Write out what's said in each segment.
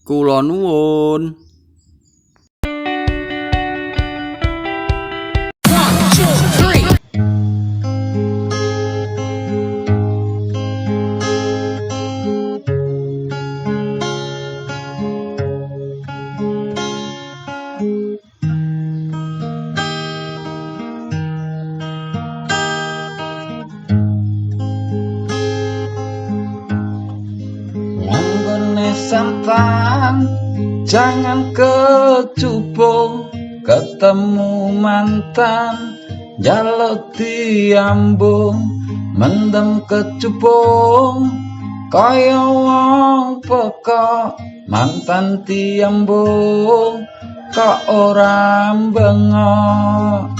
Kula nuwun. 1, 2, 3. Nganggone santan jangan kecubung, ketemu mantan njaluk diambung, mendem kecubung kaya wong pekok, mantan diambung kok ora bengok.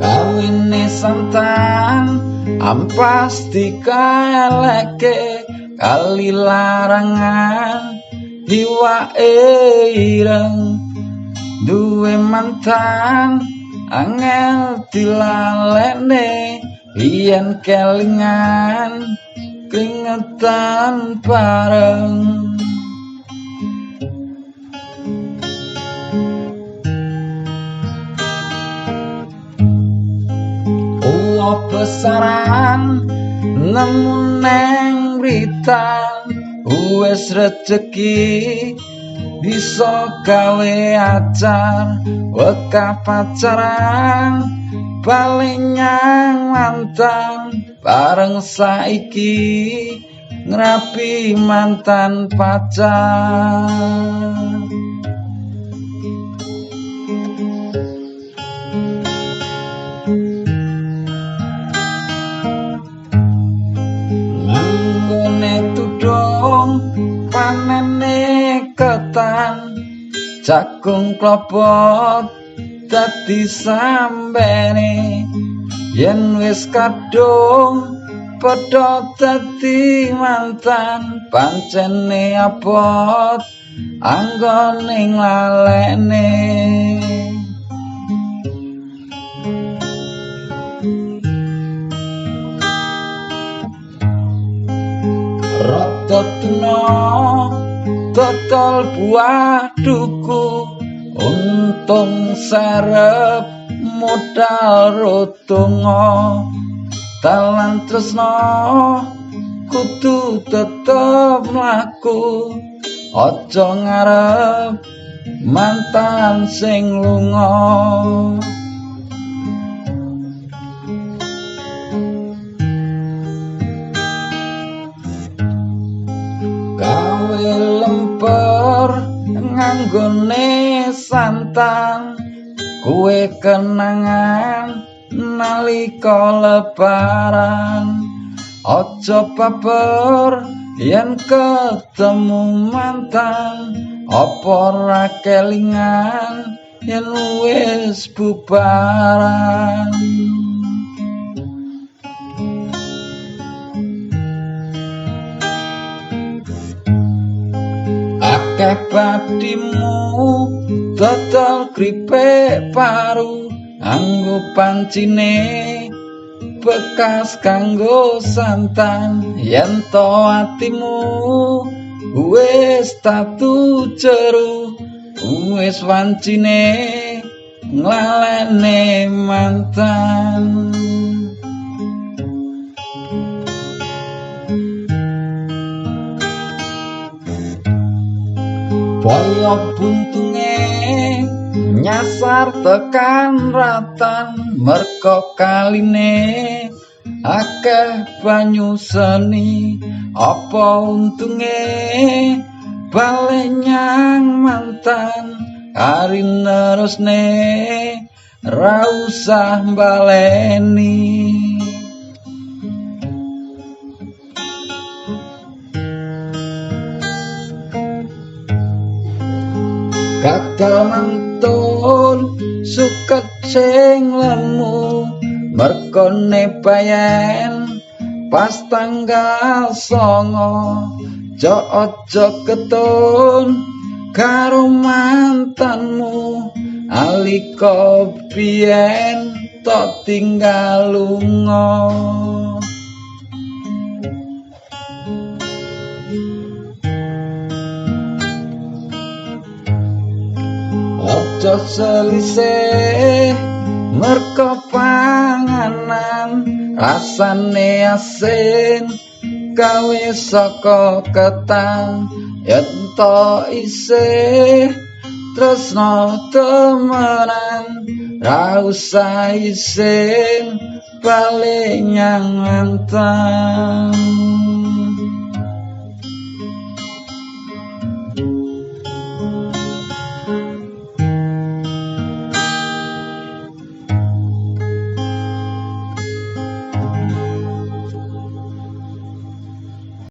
Kawine santan ampas dikaleke kali larangan, iwake ireng duwe mantan angel dilalene, yen kelingan keringetan bareng. Uwa besaran nemu neng Blitar, wis rejeki bisa gawe acar, wekah pacaran bali nyang mantan, bareng saiki ngrabi mantan pacar. Nganggone tudung panene ketan, jagung klobot dadi sambene, yen wis kadung padha dadi mantan, pancene abot anggone nglalene. Rada tuna dodol buah duku, untung serep modal rotonga, dalan tresno kudu tetep mlaku, aja ngarep mantan sing lunga. Gawe lemper nganggone santan, kue kenangan nalika lebaran, aja baper yen ketemu mantan, apa ora kelingan yen wis bubaran. Akeh badimu dodol kripik paru, anggo pancine bekas kanggo santan, yen to atimu wis tatu jeru, wis wancine nglalene mantan. Boyo buntunge nyasar tekan ratan, merko kaline akeh banyu seni, apa untunge bali nyang mantan, kari nerusne ra usah mbaleni. Gagal mantun suket sing lemu, merkone bayen pas tanggal 9, aja ketun karo mantanmu, alika biyen tok tinggal lunga. Aja selisih merko panganan rasane asin gawe saka ketan, yen to isih tresno temenan ra usah isin bali nyang mantan.